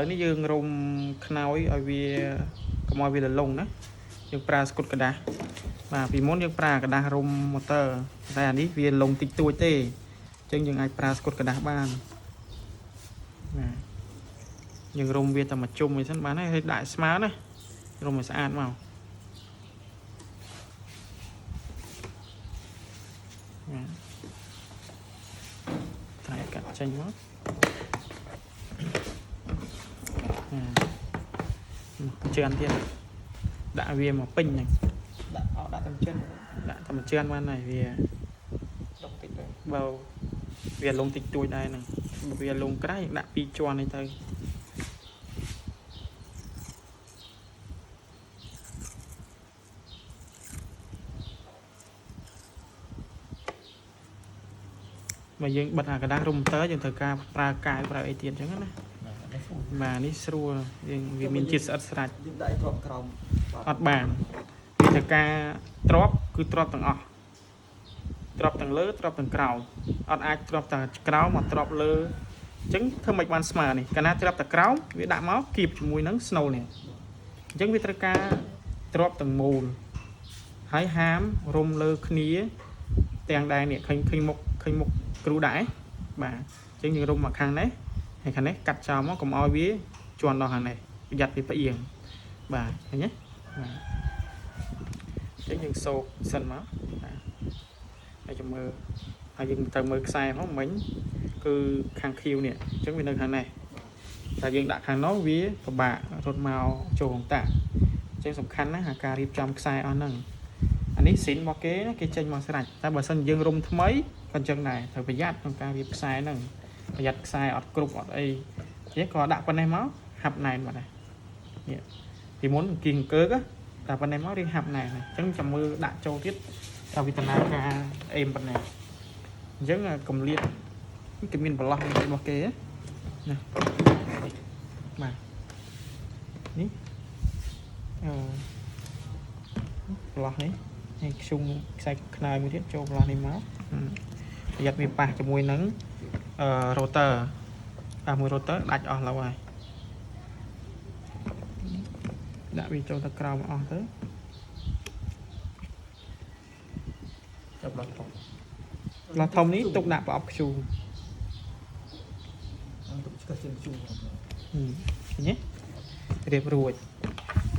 ឥឡូវនេះយើងរុំខ្នើយឲ្យវាកុំឲ្យវាលលងណាយើងប្រើស្កុតក្រដាសបាទពីមុនយើងប្រើក្រដាសរុំម៉ូទ័រតែអានេះវាលងតិចតួចទេអញ្ចឹងយើងអាចប្រើស្កុតក្រដាសបានបាទយើងរុំវាតែមួយជុំអីសិនបានហើយដាក់ស្មើណារុំឲ្យស្អាតមកបាទតែកាត់ចេញមក ជឿនទៀតដាក់វាមកពេញហ្នឹង ដាក់អត់ដាក់តាមចិន ដាក់តែមួយជឿនបានហើយវា ដុកតិចទៅ បើវាលងតិចតួចដែរហ្នឹងបើវាលងក្រាស់យើងដាក់ពីរជាន់នេះទៅបើយើងបិទអាក្រដាសរុំទ័រយើងត្រូវការប្រើកាវប្រើអីទៀតអញ្ចឹងណា នេះស្រួល បាទនេះស្រួលយើងវាមានជាតិស្អិតស្រាច់ យើងដាក់ឲ្យទ្របក្រោម អត់បានវាត្រូវការទ្របគឺទ្របទាំងអស់ទ្របទាំងលើទ្របទាំងក្រោមអត់អាចទ្របតែក្រោមអត់ទ្របលើអញ្ចឹងធ្វើមិនបានស្មើនេះកាលណាទ្របតែក្រោមវាដាក់មកគៀបជាមួយនឹង snow នេះអញ្ចឹងវាត្រូវការទ្របទាំងមូលហើយហាមរុំលើគ្នាទាំងដែរនេះឃើញឃើញមុខឃើញមុខគ្រូដែរបាទអញ្ចឹងយើងរុំមកខាងនេះហើយខាងនេះកាត់ចោលមកកុំឲ្យវាជន់ដល់ខាងនេះប្រយ័ត្នវាផ្អៀងបាទឃើញទេ បាទអញ្ចឹងយើងសោកសិនមកបាទហើយចាំមើលហើយយើងទៅមើលខ្សែផងមិញគឺខាងខៀវនេះអញ្ចឹងវានៅខាងនេះតែយើងដាក់ខាងនោះវាពិបាករត់មកចូលកងតាអញ្ចឹងសំខាន់ណាស់អាការរៀបចំខ្សែអស់ហ្នឹងអានេះស៊ីនរបស់គេណាគេចេញមកស្រេចតែបើសិនយើងរុំថ្មីក៏អញ្ចឹងដែរត្រូវប្រយ័ត្នក្នុងការរៀបខ្សែហ្នឹងប្រយ័ត្នខ្សែអត់គ្រប់អត់អីគេក៏ដាក់ប៉ុណ្ណេះមកហាប់ណែនបាត់ដែរនេះពីមុនអង្គីអង្គើក តែប៉ុណ្ណេះមករៀងហាប់ណែនហើយអញ្ចឹងចាំមើលដាក់ចូលទៀតតើវិតនាការអេមប៉ុណ្ណាអញ្ចឹងកំលៀតគេមានប្រឡោះរបស់គេណាបាទនេះអឺប្រឡោះនេះហើយខ្ជុំខ្សែខ្នើយមួយទៀតចូលប្រឡោះនេះមកប្រយ័ត្នវាប៉ះជាមួយនឹងអឺ router ប៉ះមួយ router ដាច់អស់ឡូវហើយដាក់វាចូលទៅក្រោមអស់ទៅ ចាប់ដល់ថង ឡាធំនេះទុកដាក់ប្រអប់ខ្ជូរ ទុកឆ្កឹះជើងជូរ ហឹមឃើញទេរៀបរួច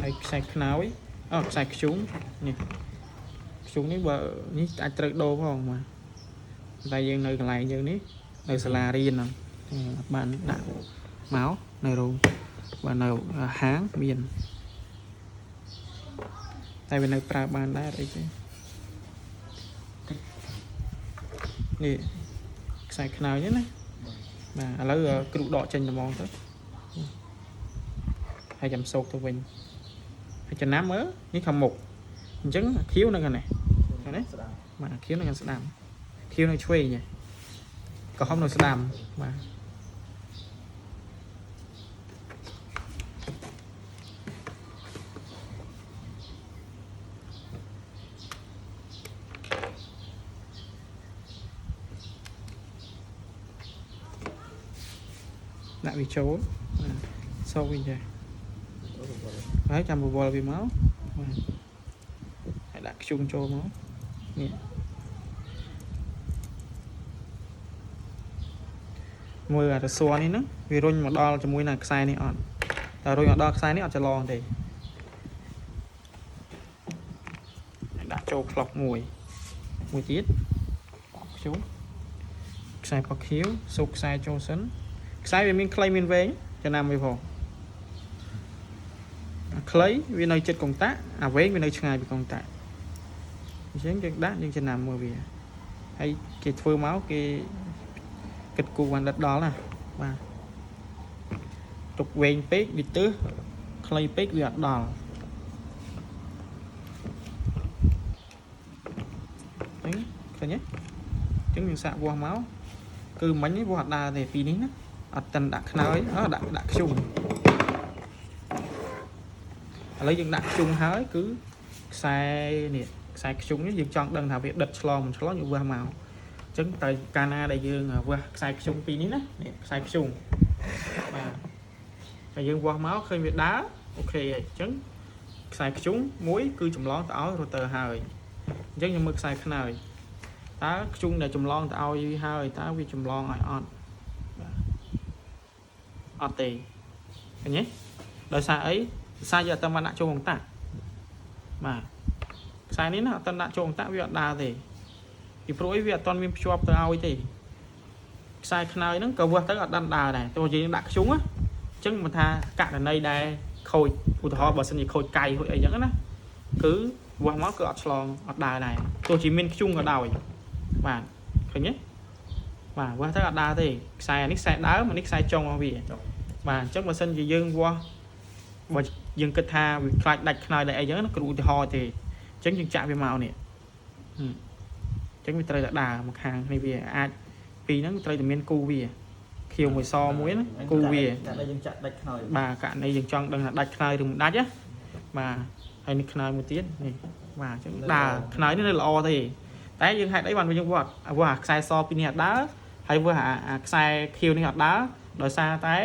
ហើយខ្សែខ្នើយអូខ្សែខ្ជុងនេះខ្ជុងនេះបើនេះអាចត្រូវដូរផងបាទតែយើងនៅកន្លែងយើងនេះនៅសាលារៀនហ្នឹងអត់បានដាក់មកនៅរោងបាទនៅហាងមានតែវានៅប្រើបានដែរអីទេនេះខ្សែខ្នើយនេះណាបាទឥឡូវគ្រូដកចេញតែហ្មងទៅ ហើយចាំសោកទៅវិញហើយចំណាំមើលនេះខាងមុខអញ្ចឹងខៀវនៅខាងនេះ ស្ដាង បាទខៀវនៅខាងស្ដាំខៀវនៅឆ្វេងហ៎ក្រហមនៅស្ដាំបាទដាក់វាចូលបាទសោកវិញចេះ ហើយចាំបវល់វាមកបាទហើយដាក់ខ្ជុំចូលមកនេះមើលអារស័រនេះហ្នឹងវារុញមកដល់ជាមួយនឹងខ្សែនេះអត់តែរុញអត់ដល់ខ្សែនេះអត់ច្រឡងទេហើយដាក់ចូលផ្លុកមួយមួយទៀតខ្ជុំខ្សែប៉ាខៀវស៊ុកខ្សែចូលសិនខ្សែវាមានខ្លីមានវែងចំណាំវាផង អាខ្លីវានៅចិត្តកុងតាក់អាវែងវានៅឆ្ងាយពីកុងតាក់អញ្ចឹងយើងដាក់យើងចំណាំមើលវាហើយគេធ្វើមកគេគិតគូរបានដិតដល់ណាបាទទុកវែងពេកវាទើសខ្លីពេកវាអត់ដល់អញ្ចឹងឃើញទេអញ្ចឹងយើងសាកវាស់មកគឺមិញនេះវាស់អត់ដើរទេពីនេះណាអត់តិនដាក់ខ្នើយអឺដាក់ដាក់ខ្ជុំ ឥឡូវយើងដាក់ខ្ជុងហើយគឺខ្សែនេះខ្សែខ្ជុងនេះយើងចង់ដឹងថាវាដិតឆ្លងមិនឆ្លងយើងវាស់មកអញ្ចឹងតែកាលណាដែលយើងវាស់ខ្សែខ្ជុងពីរនេះណានេះខ្សែខ្ជុងបាទ តែយើងវាស់មកឃើញវាដើរ OK ហើយអញ្ចឹងខ្សែខ្ជុងមួយគឺចម្លងទៅឲ្យ router ហើយអញ្ចឹងយើងមើលខ្សែខ្នើយតើខ្ជុងដែលចម្លងទៅឲ្យវាហើយតើវាចម្លងឲ្យអត់បាទអត់ទេឃើញទេដោយសារអីដោយសារយើងអត់តាមបានដាក់ចូលកុងតាក់បាទខ្សែនេះណាអត់តាមដាក់ចូលកុងតាក់វាអត់ដើរទេពីព្រោះអីវាអត់ទាន់មានភ្ជាប់ទៅឲ្យទេខ្សែខ្នើយហ្នឹងក៏វាស់ទៅអត់ដាន់ដើរដែរទោះយើងដាក់ខ្ជុងណា អញ្ចឹងមិនថាករណីដែលខូចឧទាហរណ៍បើសិនជាខូចកៃហូចអីចឹងណាគឺវាស់មកគឺអត់ឆ្លងអត់ដើរដែរទោះជាមានខ្ជុងក៏ដោយបាទឃើញទេបាទវាស់ទៅអត់ដើរទេខ្សែនេះខ្សែដើមអានេះខ្សែចុងរបស់វា ចុង បាទអញ្ចឹងបើសិនជាយើងវាស់បើយើងគិតថាវាខ្លាចដាច់ខ្នើយដាច់អីចឹងណាគ្រូឧទាហរណ៍ទេអញ្ចឹងយើងចាក់វាមកនេះហឹមអញ្ចឹងវាត្រូវតែដើរមកខាងនេះវាអាចពីរហ្នឹងត្រូវតែមានគូវាខៀវមួយសមួយណាគូវា តែដែលយើងចាក់ដាច់ខ្នើយ បាទករណីយើងចង់ដឹងថាដាច់ខ្នើយឬមិនដាច់ណាបាទហើយនេះខ្នើយមួយទៀតនេះបាទអញ្ចឹងដើរខ្នើយនេះនៅល្អទេតែយើងហេតុអីបានយើងវត្តវត្តអាខ្សែសពីរនេះអត់ដើរហើយវត្តអាខ្សែខៀវនេះអត់ដើរដោយសារតែ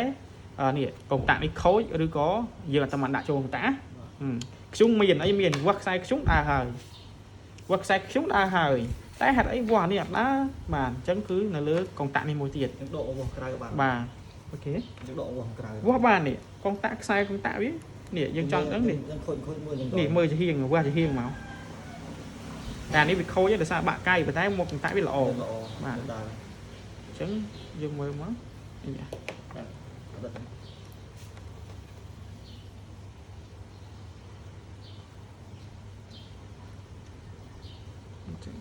នេះកុងតាក់នេះខូចឬក៏យើងអត់តាមដាក់ចូលកុងតាក់ខ្ជុងមានអីមានវត្តខ្សែខ្ជុងដើរហើយវត្តខ្សែខ្ជុងដើរហើយតែហេតុអីវត្តនេះអត់ដើរបាទអញ្ចឹងគឺនៅលើកុងតាក់នេះមួយទៀត យើងដករបស់ក្រៅបាន បាទ OK យើងដករបស់ក្រៅ វាស់បាននេះកុងតាក់ខ្សែកុងតាក់វានេះយើងចង់ដឹងនេះ យើងខូចខូចមួយយើង នេះមើលជាហៀងវាស់ជាហៀងមកតែអានេះវាខូចទេដោយសារបាក់កៃប៉ុន្តែមកកុងតាក់វាល្អ ល្អ បាទ ដើរ អញ្ចឹងយើងមើលមកនេះ ដិត អញ្ចឹង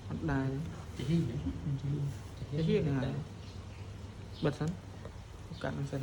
អត់ដែរ ជាហ៊ីង ជាហៀងហើយបិទសិនកាត់នឹងសិន